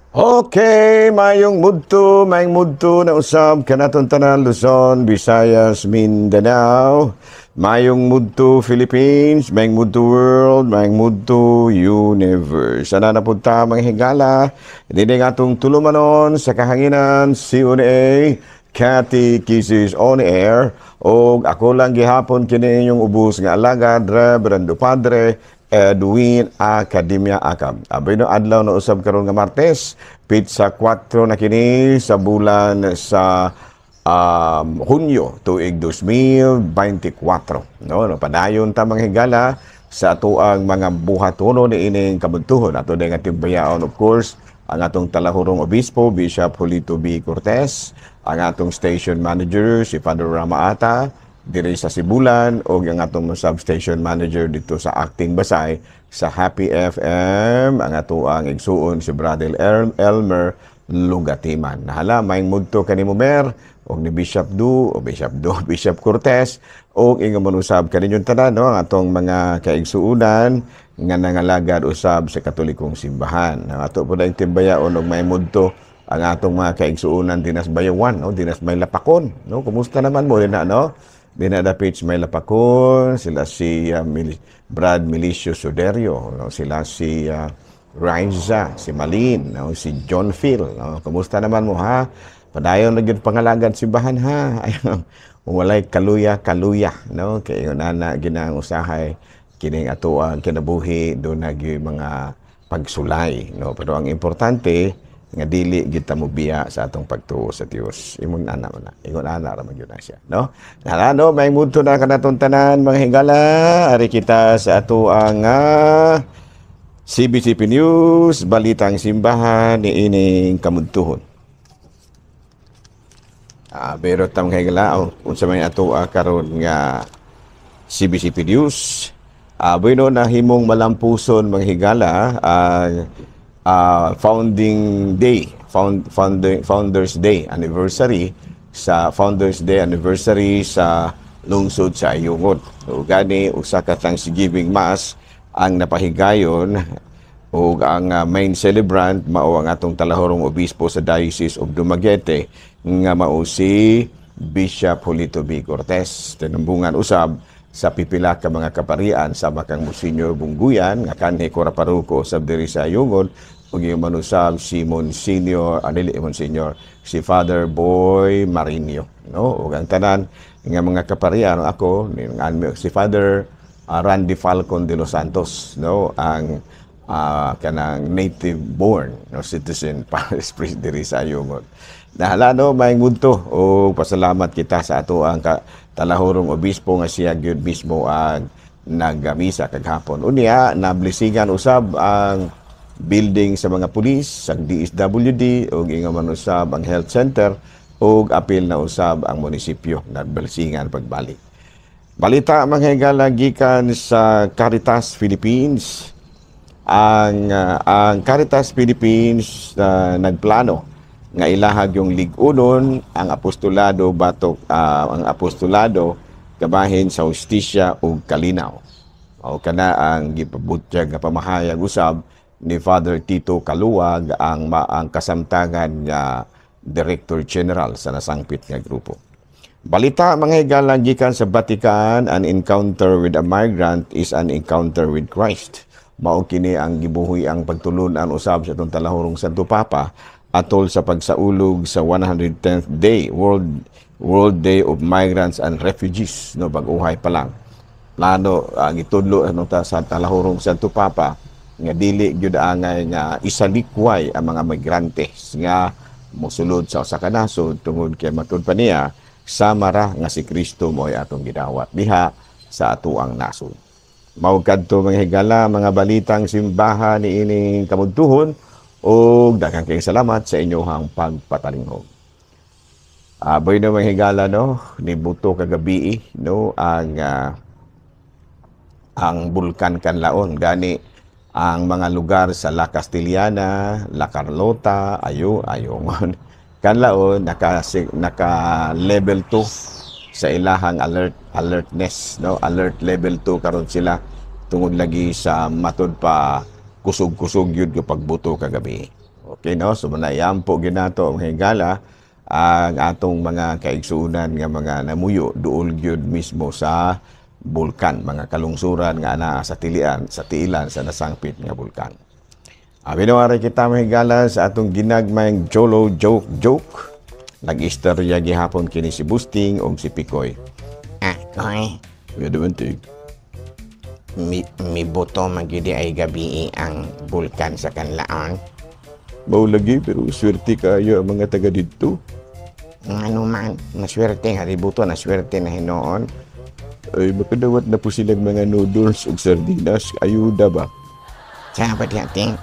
Okay, mayong mudto na usab kanaton tanan, Luzon, Visayas, Mindanao. Mayong mudto Philippines, mayong mudto world, mayong mudto universe. Sana na punta, mga higala, dinhi atong tulumanon sa kahanginan, CONA, Catechesis on Air, o ako lang gihapon kini inyong ubos nga alagad, Reverendo Padre Edwin Academia Acab. Abay no, adlaw na usab karon nga Martes, petsa 4 na kini sa bulan sa Hunyo, tuig 2024. No, padayon ta, mga higala, sa atoang mga buhatono ni ining kabuntuhon. Ato din ating bayaon, of course, ang atong talahurong obispo, Bishop Julito B. Cortez, ang atong station manager, si Father Rama Ata, diri sa Sibulan, o ang atong substation manager dito sa Acting Basay sa Happy FM, ang atoang igsuon si Brother Elmer Lugatiman. Nahala, maayong mudto kanimo, Mer, og ni Bishop Du, o Bishop Du, Bishop Cortez, o ingon man usab kaninyong tanan, no, ang atong mga kaigsuunan nga nangalagad usab sa Katolikong simbahan. Ang ato po dayong timbayaon og may mudto ang atong mga kaigsuunan dinas Bayawan, no, dinas may Lapakon, no? Kumusta naman mo din, no? Dina dapit may Lapakon, sila si Brad Milicio Suderio, no? Sila si Riza, si Malin, no? Si John Phil, no? Kumusta naman mo, ha? Padayon na gyud pangalagad simbahan, ha. Ayun, walay kaluya kaluya, no? Kay ingon ana ginang usahay kining ato ang kinabuhi, do na gyud mga pagsulay, no? Pero ang importante nga dili gyud ta mobiya sa atong pagtuo sa Dios. Imong ana man na. Ingon ana ra man gyud na siya, no? Hala, no, may mudto na kanatong tanan, mga higala. Ari kita sa ato ang CBCP News, Balitang Simbahan ni ining kamudtuhon. Pero ta, mga higala, oh, unsa may ato karon nga CBCP News. Bueno, nahimong malampuson, mga higala, ang founding day, founders day anniversary sa Founders Day anniversary sa lungsod sa Ayungon. So, gani usa ka Thanksgiving Mass ang napahigayon ug ang main celebrant mao ang atong talahorong obispo sa Diocese of Dumaguete nga mao si Bishop Julito B. Cortez. Tinambungan usab sa pipila ka mga kaparian sama kang Monsignor Bungguyan nga kanhi kura paroko usab diri sa Ayungon ug yung manusab si Monsignor anili Monsignor si Father Boy Marinho, no? Ug ang tanan nga mga kaparian ako ni si Father Randy Falcon de los Santos, no, ang kanang native born, no, citizen parish priest diri sa Ayungon. Nahala, no, maayong mudto o pasalamat kita sa ato ang talahurong obispo nga siya gyud mismo ang nagmisa kaghapon. Unya nablessingan usab ang building sa mga pulis, sa DSWD ug ingon man usab ang health center ug apil na usab ang munisipyo nagblessingan pagbalik. Balita, mga higala, gikan sa Caritas Philippines. Ang Caritas Philippines nagplano nga ilahag yung lig-unon ang apostolado batok ang apostolado kabahin sa hustisya ug kalinaw. O kana ang gipabutyag nga pamahayag usab ni Father Tito Kaluwag, ang kasamtangan nga Director General sa nasangpit nga grupo. Balita, mga higala, gikan sa Vatican, an encounter with a migrant is an encounter with Christ. Mao kini ang gibuhi ang pagtulun-an usab sa atong talahurong Santo Papa atol sa pagsaulog sa 110th day World World Day of Migrants and Refugees, no? Bag-uhay pa lang plano ang gitudlo ano ta sa talahurong Santo Papa nga dili gyud angay nga isalikway ang mga migrante nga mosulod sa usa ka nasod tungod kay matud pa niya sama ra nga si Kristo mo'y atong gidawat diha sa atuang nasod. Mao kadto, mga higala, mga balitang simbahan ni ining kamudtuhon ug daghang kayong salamat sa inyong pagpatalinghog. Bueno, mga higala, no, nibuto kagabi, no, ang Bulkan Kanlaon. Gani ang mga lugar sa La Castellana, La Carlota, ayo Ayungon, Kanlaon naka level 2 sa ilahang alertness, no? Alert level 2 karon sila tungod lagi sa matud pa kusog-kusog yun nga pagbuto kagabi. Okay, no? So manayampo gyud nato, mga higala, ang atong mga kaigsuonan nga mga namuyo duol gyud mismo sa bulkan, mga kalungsuran nga anaa sa tilian, sa tiilan sa nasangpit nga bulkan. Abi no, ari kita, mga higala, sa atong ginagmayng Jolo joke joke. Nag-istorya gihapon kini si Busting og si Pikoy. Ah, koy, Kuya Dumantig. Mi buto man gyud ay gabi ang bulkan sa Kanlaon. Mao lagi, pero swerte kayo ang mga taga didto. Ano man, naswerte nga buto, naswerte na hinuon. Ay, makadawat na po silang mga noodles ug sardinas. Ayuda ba? Sa diya, ting.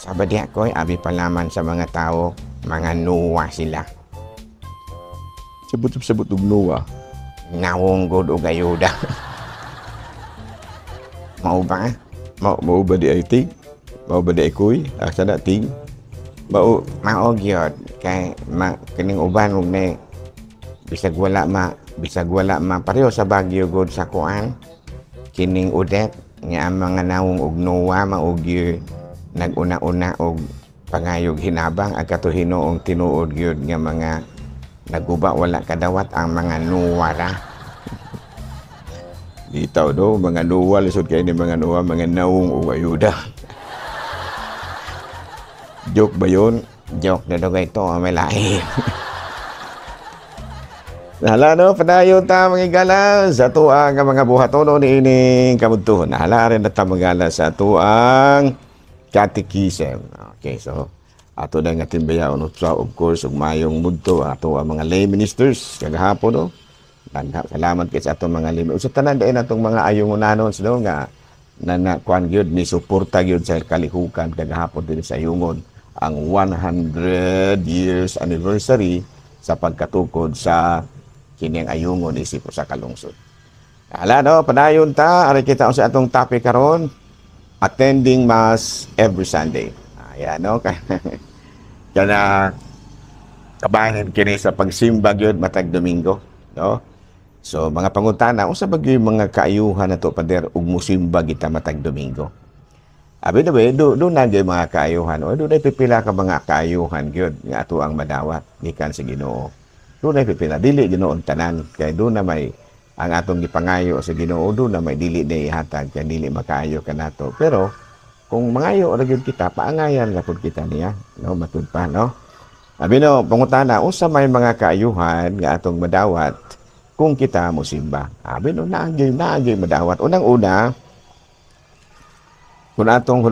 Sa diya, koy, abi palaman sa mga tao, mga nuwa sila. Sabot-sabot og nuwa. Nawong gud og ayuda. Mao ba? Mao ba di ay, ting? Mao ba di ay, kuy? Ah, sana ting? Mao Mao gyud kay ma, kining uban ug ni bisag wala ma pareho sa Baguio gud sa kuan kining Odette nga ang mga nawong og nuwa mao gyud nag-una-una og pangayog hinabang ag kato hinuong tinuod gyud nga mga naguba wala kadawat ang mga nuwa ra. Litaw do, mga nuwa, lisod kay ni mga nuwa, mga naong ug ayuda. Joke ba yun? Joke na dugay to, may lain. Nahala no, padayon ta, mga higala, sa atuang nga mga buhatono ni ining kabudtuhon. Nahala rin na ta, mga sa atuang catechism. Okay, so ato na nga timbayaon sa, of course, ug mayong mudto ato ang mga lay ministers kagahapon no. Daghan salamat kay sa atong mga lay. Sa tanan dahil atong mga ayungonanon no nga na, na kuan gyud ni suporta gyud sa kalihukan kagahapon din sa Ayungon ang 100 years anniversary sa pagkatukod sa kining Ayungon isip sa kalungsod. Ala no, padayon ta, ari kita sa atong topic karon, attending Mass every Sunday. Ayan no. Kana kabahin kini sa pagsimba gyud matag Domingo, no? So mga pangutana, unsa ba gyud mga kaayuhan nato, pader, ug musimba kita matag Domingo? Abi na ba, do na gyud mga kaayuhan o do na pipila ka mga kaayuhan gyud nga ato ang madawat gikan sa Ginoo. Do na pipila, dili Ginoo tanan kay do na may ang atong gipangayo sa Ginoo, do na may dili na ihatag kay dili makaayo kanato. Pero kung mangayo ra gyud kita, paangayan ra pud kita niya, no, matud pa, no? Abi no, pangutana, unsa may mga kaayuhan nga atong madawat kung kita mosimba? Abi no, naagay madawat. Unang-una, kung atong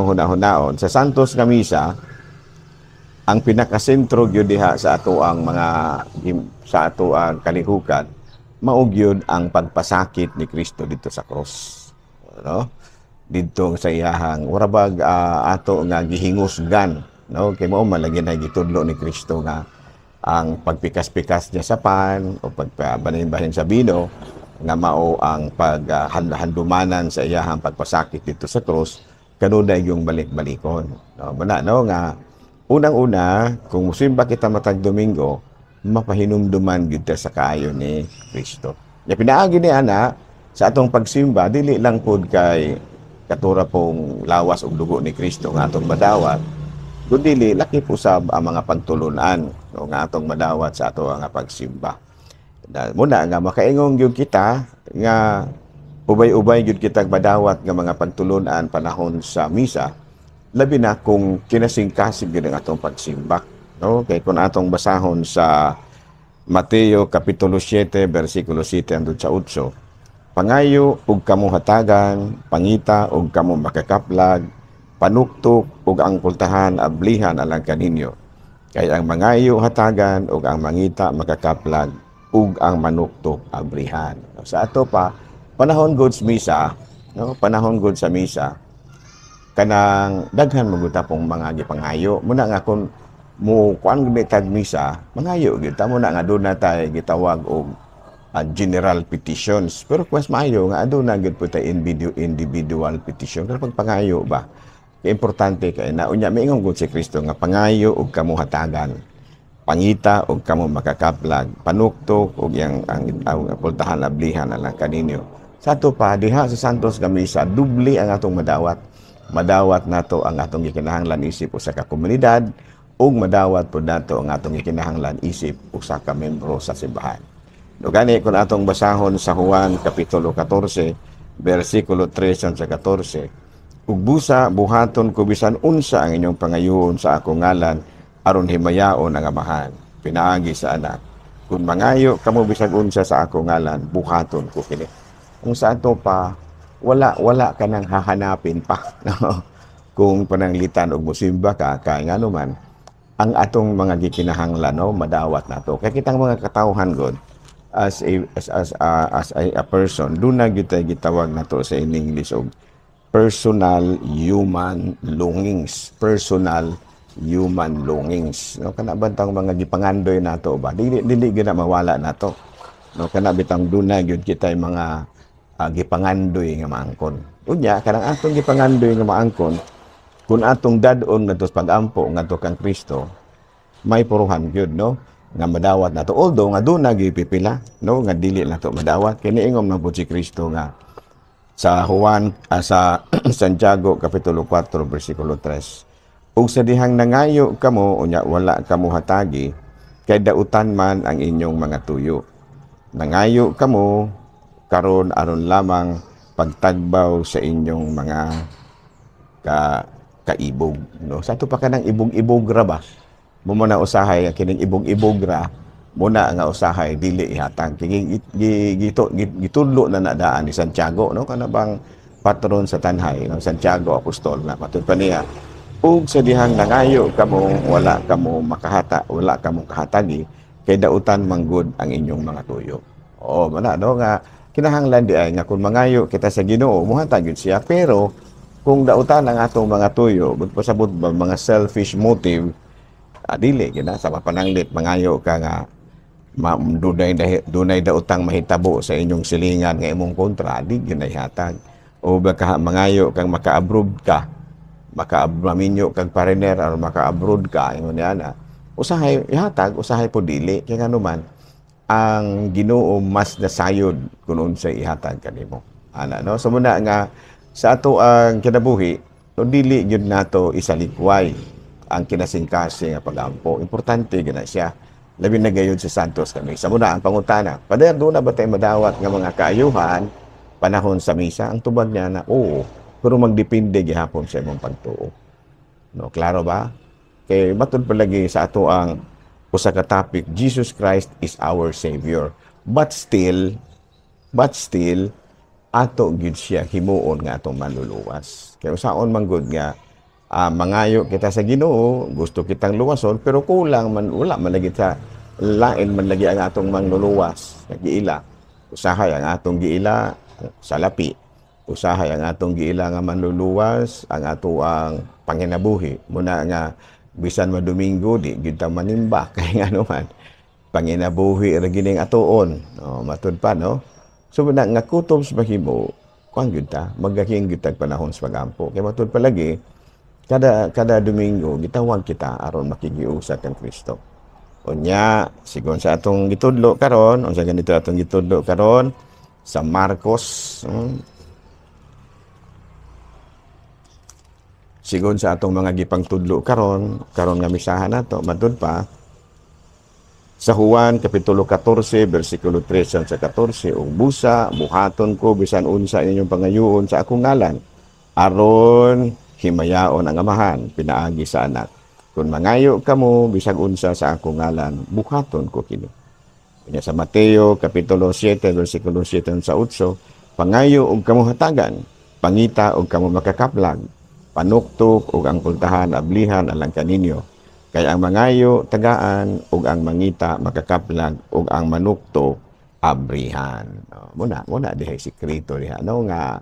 huna-hunaon sa Santos nga Misa, ang pinakasentro gyud diha sa ato ang kalihukan, mao gyud ang pagpasakit ni Kristo dito sa cross. No? Didto sa iyahang warabag ato nga gihingusgan, no, kay mao man lagi na gitudlo ni Kristo nga ang pagpikas-pikas niya sa pan o pagbahin-bahin sa bino nga mao ang paghandumanan sa iyahang pagpasakit dito sa cross kanunay yung balik-balikon, no? Muna no nga unang-una, kung musimba kita matag Domingo, mapahinumduman gyud ta sa kaayo ni Kristo. Ya pinaagi ni ana sa atong pagsimba, dili lang pud kay katura pong lawas ug dugo ni Kristo nga atong madawat, kundi laki po sab ang mga pagtulunan, no, nga atong madawat sa ato nga pagsimba. Na, muna nga makaingon gyud kita nga ubay-ubay gyud kitag madawat nga mga pagtulunan panahon sa misa, labi na kung kinasingkasing gyud ang atong pagsimba, no? Kay kung atong basahon sa Mateo kapitulo 7 bersikulo 7 hangtod sa 8, "Pangayo ug kamo hatagan, pangita ug kamo makakaplag, panuktok ug ang pultahan ablihan alang kaninyo. Kay ang mangayo hatagan, ug ang mangita makakaplag, ug ang manuktok ablihan." Sa ato pa panahon good sa misa, no, panahon good sa misa, kanang daghan man gud ta pong mga gipangayo. Muna nga kung mo kuan gud tag misa, mangayo gyud ta. Muna nga doon na tay gitawag og general petitions, pero mas maayo nga aduna gyud po tay individual petition pero pagpangayo ba kay importante kay na. Unya miingon gud si Kristo nga pangayo ug kamo hatagan, pangita ug kamo makakaplag, panuktok ug yang ang pultahan ablihan alang kaninyo. Sa ato pa diha sa Santos nga Misa, dubli ang atong madawat. Madawat nato ang atong gikinahanglan isip usa ka komunidad ug madawat pud nato ang atong gikinahanglan isip usa ka membro sa simbahan. No, gani kung atong basahon sa Juan kapitulo 14 bersikulo 3 sa 14, "Ug busa buhaton ko bisan unsa ang inyong pangayoon sa akong ngalan aron himayaon ang Amahan pinaagi sa Anak. Kung mangayo kamo bisag unsa sa akong ngalan, buhaton ko kini." Kung sa ato pa, wala wala ka nang hahanapin pa, no? Kung pananglitan og musimba ka, kay ngano man ang atong mga gikinahanglan, no, madawat nato. Kay kitang mga katawhan god, as a person, duna gyud tay gitawag nato sa in English og personal human longings, personal human longings, no? Kana bantang mga gipangandoy nato ba, dili dili gyud na mawala nato, no? Kana bitang duna gyud kitay mga gipangandoy nga maangkon. Unya kanang atong gipangandoy nga maangkon, kung atong dad-on ngadto sa pag-ampo ngadto kang Kristo, may puruhan gyud, no, nga madawat nato, although nga duna gyud pipila, no, nga dili nato madawat. Kay niingon man pud si Kristo nga sa Juan, sa Santiago kapitulo 4 bersikulo 3, "Ug sa dihang nangayo kamo unya wala kamo hatagi kay dautan man ang inyong mga tuyo. Nangayo kamo karon aron lamang pagtagbaw sa inyong mga kaibog," no? Sa ato pa, kanang ibog-ibog ra ba mo na usahay, kining ibog-ibog ra muna nga usahay dili ihatag. Kay gitudlo na nadaan ni Santiago, no, kana bang patron sa tanhay, no, Santiago Apostol, nga matud pa niya, "Ug sa dihang nangayo kamo wala kamo makahata, wala kamo kahatagi kay dautan manggod ang inyong mga tuyo." Oo, mana, no, nga kinahanglan di ay nga kung mangayo kita sa Ginoo, muhatag gyud siya, pero kung dautan ang atong mga tuyo, pasabot ba, mga selfish motive, dili gina. Sa pananglit mangayo ka nga dunay daotang mahitabo sa inyong silingan nga imong kontra, di gyud na ihatag. O baka mangayo kang maka-abroad ka, maka-maminyo kag foreigner or maka-abroad ka, ingon niya na usahay ihatag, usahay po dili, kay ngano man ang Ginoo mas nasayod kung unsay ihatag kanimo ana, no? So muna nga sa ato ang kinabuhi, no, dili gyud nato isalikway ang kinasingkasing nga pagampo. Importante gyud na siya, labi na gayud sa Santos ka Misa. Muna ang pangutana, "Pader, duna ba tayo madawat nga mga kaayuhan panahon sa misa?" Ang tubag niya na, oo, pero magdepende gihapon sa imong pagtuo, no? Klaro ba? Kay matud palagi sa ato ang usa ka topic, Jesus Christ is our Savior, but still ato gyud siya himuon nga atong manluluwas. Kay usaon man gud nga mangayo kita sa Ginoo, gusto kitang luwason, pero kulang man, wala man lagi sa lain man lagi ang atong manluluwas nga giila. Usahay ang atong giila salapi. Usahay ang atong giila nga manluluwas ang ato ang panginabuhi. Muna nga bisan ma Domingo di gyud ta manimba kay ngano man panginabuhi ra gining atoon. No, matud pa, no? So na nga kutob sa mahimo, kuan gyud ta, magaking gyud tag panahon sa pagampo. Kay matud palagi kada kada Domingo gitawag kita aron makigiusa kang Kristo. Unya, sigon sa atong gitudlo karon, unsa ganito atong gitudlo karon sa Marcos, Sigon sa atong mga gipangtudlo karon, karon nga misahan nato, matud pa sa Juan kapitulo 14 bersikulo 13 sa 14, "Ug busa buhaton ko bisan unsa inyong pangayoon sa akong ngalan aron himayaon ang Amahan pinaagi sa Anak. Kung mangayo kamo bisag unsa sa akong ngalan, buhaton ko kini." Unya sa Mateo kapitulo 7 bersikulo 7 sa 8, "Pangayo og kamo hatagan, pangita og kamo makakaplag, panuktok og ang pultahan ablihan alang kaninyo. Kay ang mangayo tagaan, ug ang mangita makakaplag, ug ang manuktok abrihan." Oh, muna muna dihay sikreto diha, no, nga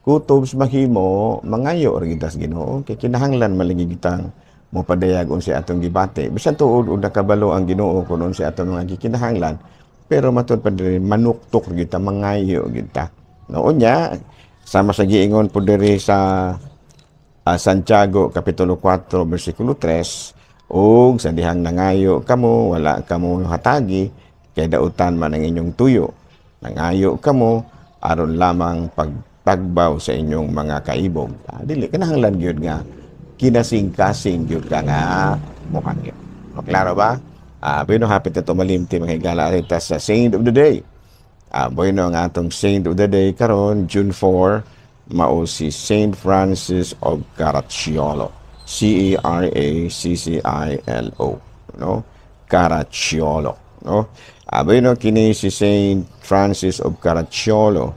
kutob sa mahimo mangayo ra kita sa Ginoo kay kinahanglan maligi kitang mopadayag unsay atong gibati. Bisan tuod ug nakabalo ang Ginoo kun unsay atong mga gikinahanglan, pero matud pa diri manuktok ra kita, mangayo gyud ta. No, unya sama sa giingon po diri sa Santiago kapitulo 4 bersikulo 3, "Ug sa dihang nangayo kamo wala kamo hatagi kay dautan man ang inyong tuyo. Nangayo kamo aron lamang pag tagbaw sa inyong mga kaibog. Dili kinahanglan gyud nga kinasing-kasing gyud ka nga muhangyo. O, klaro ba? Bueno, hapit na tumalimti, mga higala, arita sa Saint of the Day. Bueno, ang atong Saint of the Day karon June 4, mao si Saint Francis of Caracciolo. Caracciolo, no? Caracciolo, no? Bueno, kini si Saint Francis of Caracciolo,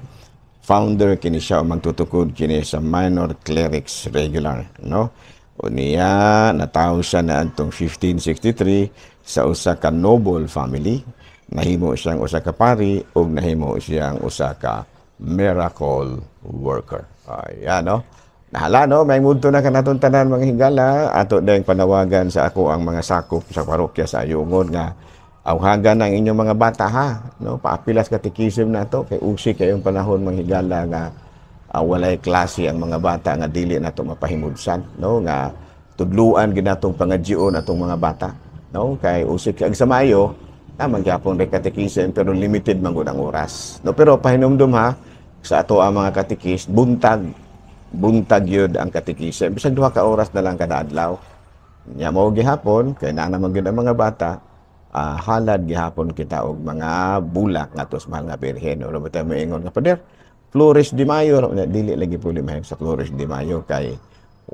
founder kini siya o magtutukod kini sa Minor Clerics Regular, no? Unya, natawo siya na atong 1563 sa usa ka noble family. Nahimo siyang usa ka pari ug nahimo siyang usa ka miracle worker. Ayan, no? Nahala, no? May mudto na kanatong tanan, mga higala. Ato din panawagan sa ako ang mga sakop sa parokya sa Ayungon nga awhagan ang inyong mga bata, ha. No? Paapilas katikism nato kay usi kayong panahon, mga higala, nga walay klase ang mga bata nga dili nato mapahimudsan, no, nga tudluan ginatong pangadyoon atong mga bata, no, kay usi kay sa Mayo naman gyapon ray katikism, pero limited man gud ang oras, no? Pero pahinumdum ha, sa ato ang mga katikis, buntag buntag yun ang katikism, bisag 2 ka oras na lang kada adlaw. Nya mao gihapon kay naa naman gyud ang mga bata, halad gihapon kita og mga bulak ngadto sa Mahal nga Birhen. Ora ba tayo moingon nga, "Pader, Flores de Mayo"? Dili lagi puli mahim sa Flores de Mayo kay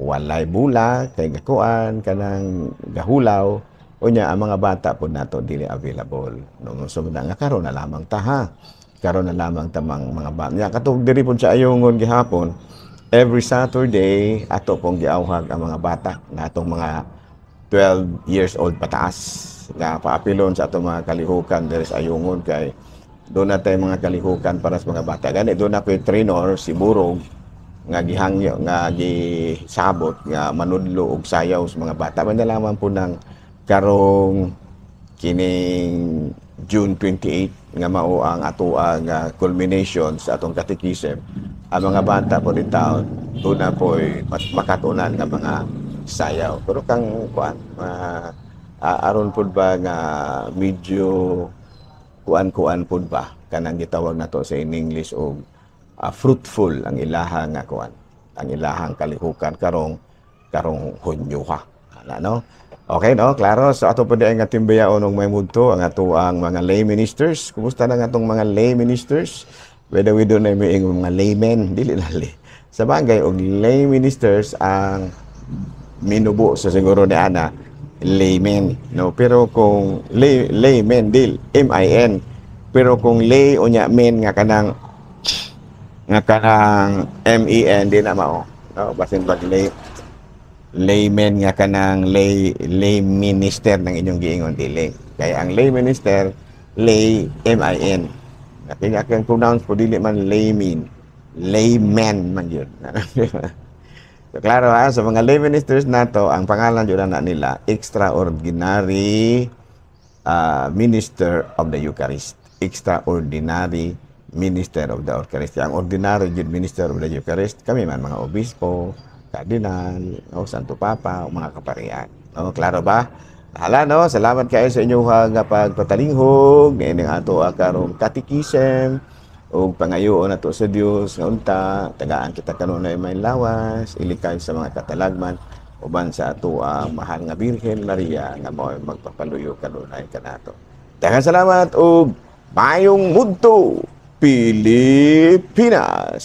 walay bulak, kay gakuan kanang gahulaw. Unya ang mga bata po nato dili available, no? So nga karon na lamang ta, ha, karon na lamang tamang mga bata. Nya katong diri pod sa Ayungon gihapon, every Saturday ato pong giawhag ang mga bata na atong mga 12 years old pataas nga paapilon sa atong mga kalihukan diri sa Ayungon, kay doon na tayo mga kalihukan para sa mga bata. Gani doon na ko'y trainer si Burog nga gihangyo nga gisabot nga manudlo og sayaw sa mga bata. Man lamang po ng karong kining June 28 nga mao ang atoang culmination sa atong katikism. Ang mga bata po din taon doon na po makatunan nga mga sayaw. Pero kang kuan, aron pud ba nga medyo kuan-kuan pud ba, kanang gitawag nato sa in English og fruitful ang ilaha nga kuan, ang ilahang kalihukan karong karong Hunyo ha. Ana, no? Okay, no? Klaro. So ato pa di nga timbayaon og may mudto ang ato ang mga lay ministers. Kumusta na nga atong mga lay ministers? Whether we do na may mga laymen, dili na lay. Sa bagay, og lay ministers ang minubo sa siguro ni ana laymen, no? Pero kung lay, laymen dil M I N, pero kung lay unya men nga kanang M E N, di na mao, no? Basin pag lay, laymen nga kanang lay lay minister ng inyong giingon, dili, kay ang lay minister, lay M I N. Kaya kang pronounce po, dili man laymen, layman man yun. So, klaro ha, sa mga lay ministers nato, ang pangalan yun na nila, Extraordinary Minister of the Eucharist. Extraordinary Minister of the Eucharist. Ang ordinary yun, Minister of the Eucharist, kami man mga obispo, kardinal, o Santo Papa, o mga kaparian. No, klaro ba? Hala, no, salamat kayo sa inyong nga pagpatalinghog niining ato karong katikisem ug pangayoon nato sa Dios nga unta tagaan kita kanunay may lawas, ilikay sa mga katalagman, uban sa ato ang mahal nga Birhen Maria nga mao magpapaluyo kanunay kanato. Daghang salamat ug mayong mudto, Pilipinas.